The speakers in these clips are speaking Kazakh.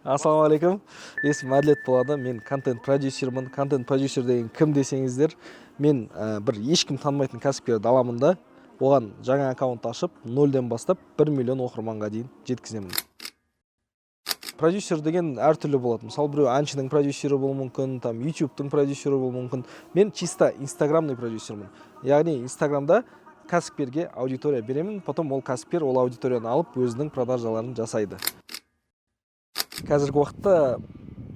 Ассалаумағалейкум, есімім Әділет болады. Мен контент продюсермін. Контент продюсер деген кім десеңіздер, мен бір ешкім танымайтын кәсіпкерді аламын да, оған жаңа аккаунт ашып, нөлден бастап 1 миллион оқырманға дейін жеткіземін. Продюсер деген әртүрлі болады. Мысалы, біреу әншінің продюсері болуы мүмкін, там Ютубтың продюсері болуы мүмкін. Мен чисто инстаграмный продюсермін, яғни Инстаграмда кәсіпкерге аудитория беремін, потом ол кәсіпкер ол аудиторияны алып, өзінің продажаларын жасайды. Қазіргі уақытта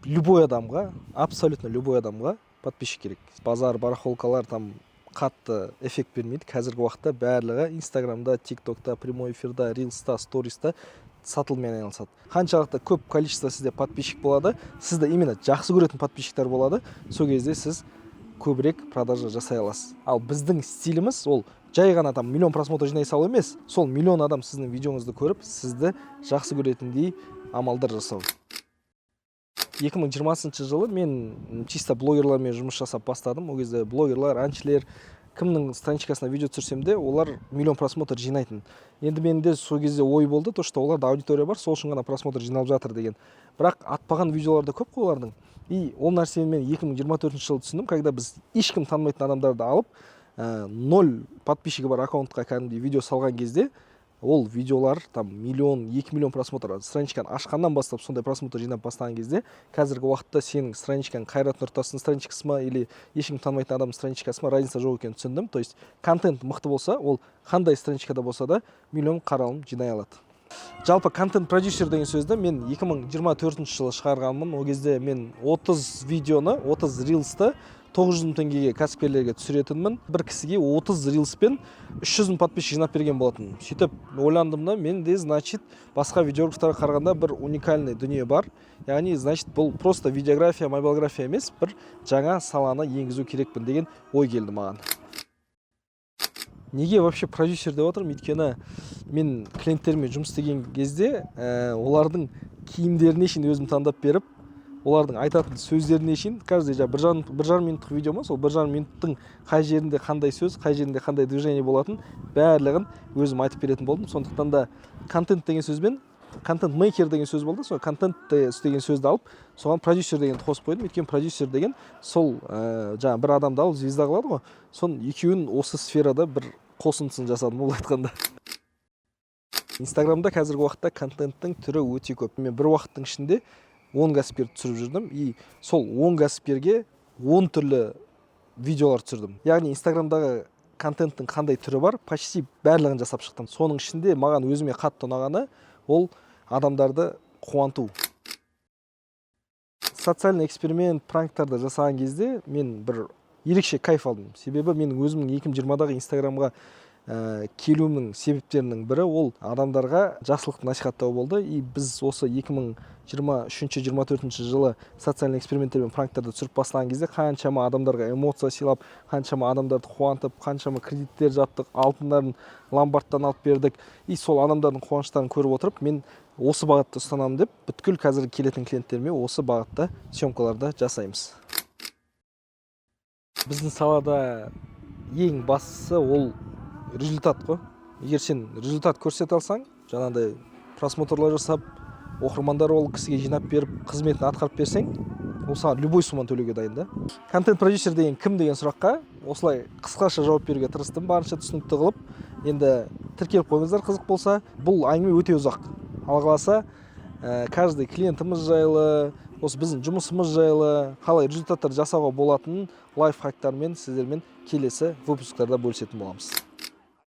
любой адамға, абсолютно любой адамға подписчик керек. Базар, барахолкалар там қатты эффект бермейді. Қазіргі уақытта барлығы Инстаграмда, Тиктокта, прямой эфирда, рилста, сториста сатылыммен айналысады. Қаншалықты көп количество сізде подписчик болады, сізді именно жақсы көретін подписчиктер болады, сол кезде сіз көбірек продажа жасай аласыз. Ал біздің стиліміз ол жай ғана там миллион просмотр жинай салу емес, сол миллион адам сіздің видеоңызды көріп, сізді жақсы көретіндей амалдар жасау. 2020 жылы мен чисто блогерлармен жұмыс жасап бастадым. Ол кезде блогерлар, әншілер, кімнің страничкасына видео түсірсем де, олар миллион просмотр жинайтын. Енді менде сол кезде ой болды, то что оларда аудитория бар, сол үшін ғана просмотр жиналып жатыр деген. Бірақ атпаған видеолар да көп қой олардың. И ол нәрсені мен 2024 жылы түсіндім, когда біз ешкім танымайтын адамдарды алып, ноль подписчигі бар аккаунтқа кәдімгідей видео салған кезде, ол видеолар там миллион, 2 миллион просмотр, страничканы ашқаннан бастап сондай просмотр жинап бастаған кезде, қазіргі уақытта сенің страничкаң Қайрат Нұртастың страничкасы ма или ешкім танымайтын адамның страничкасы ма, разница жоқ екенін түсіндім. То есть контент мықты болса, ол қандай страничкада болса да, миллион қаралым жинай алады. Жалпы, контент продюсер деген сөзді мен 2024 жылы шығарғанмын. Ол кезде мен 30 видеоны, 30 рилсті 900 мың теңгеге кәсіпкерлерге түсіретінмін. Бір кісіге 30 рилспен 300 мың подписчик жинап берген болатын. Сөйтіп ойландым да, менде, значит, басқа видеографтарға қарағанда бір уникальный дүние бар, яғни, значит, бұл просто видеография, мобилография емес, бір жаңа саланы енгізу керекпін деген ой келді маған. Неге вообще продюсер деп отырмын? Өйткені мен клиенттермен жұмыс істеген кезде олардың киімдеріне шейін өзім таңдап беріп, олардың айтатын сөздеріне шейін, каждый жаңағы 1,5 минуттық видео ма, сол 1,5 минуттың қай жерінде қандай сөз, қай жерінде қандай движение болатын, барлығын өзім айтып беретін болдым. Сондықтан да контент деген сөзбен контент мейкер деген сөз болды. Сол контент деген сөзді алып, соған продюсер дегенді қосып қойдым. Өйткені продюсер деген сол жаңағы бір адамды алып, звезда қылады ғой, соның екеуін осы сферада бір қосындысын жасадым ғой, былай айтқанда. Инстаграмда қазіргі уақытта контенттің түрі өте көп. Мен бір уақыттың ішінде 10 кәсіпкерді түсіріп жүрдім и сол 10 кәсіпкерге 10 түрлі видеолар түсірдім. Яғни Инстаграмдағы контенттің қандай түрі бар, почти барлығын жасап шықтым. Соның ішінде маған өзіме қатты ұнағаны ол адамдарды қуанту. Социальный эксперимент, пранктарды жасаған кезде мен бір ерекше кайф алдым. Себебі менің өзімнің 2020-дағы Инстаграмға келуімнің себептерінің бірі ол адамдарға жақсылықты насихаттау болды. И біз осы 2023-24 жылы социальный эксперименттер мен пранктарды түсіріп бастаған кезде қаншама адамдарға эмоция сыйлап, қаншама адамдарды қуантып, қаншама кредиттер жаптық, алтындарын ломбардтан алып бердік. И сол адамдардың қуаныштарын көріп отырып, мен осы бағытты ұстанамын деп, бүткіл қазір келетін клиенттеріме осы бағытта съемкаларды жасаймыз. Біздің салада ең бастысы ол результат қой. Егер сен результат көрсете алсаң, жаңағыдай просмотрлар жасап, оқырмандар ол кісіге жинап беріп, қызметін атқарып берсең, ол саған любой сумманы төлеуге дайын да. Контент продюсер деген кім деген сұраққа осылай қысқаша жауап беруге тырыстым, барынша түсінікті қылып. Енді тіркеліп қойыңыздар, қызық болса. Бұл әңгіме өте ұзақ. Алла қаласа, каждый клиентіміз жайлы, осы біздің жұмысымыз жайлы, қалай результаттар жасауға болатынын лайфхактармен сіздермен келесі выпусктарда бөлісетін боламыз.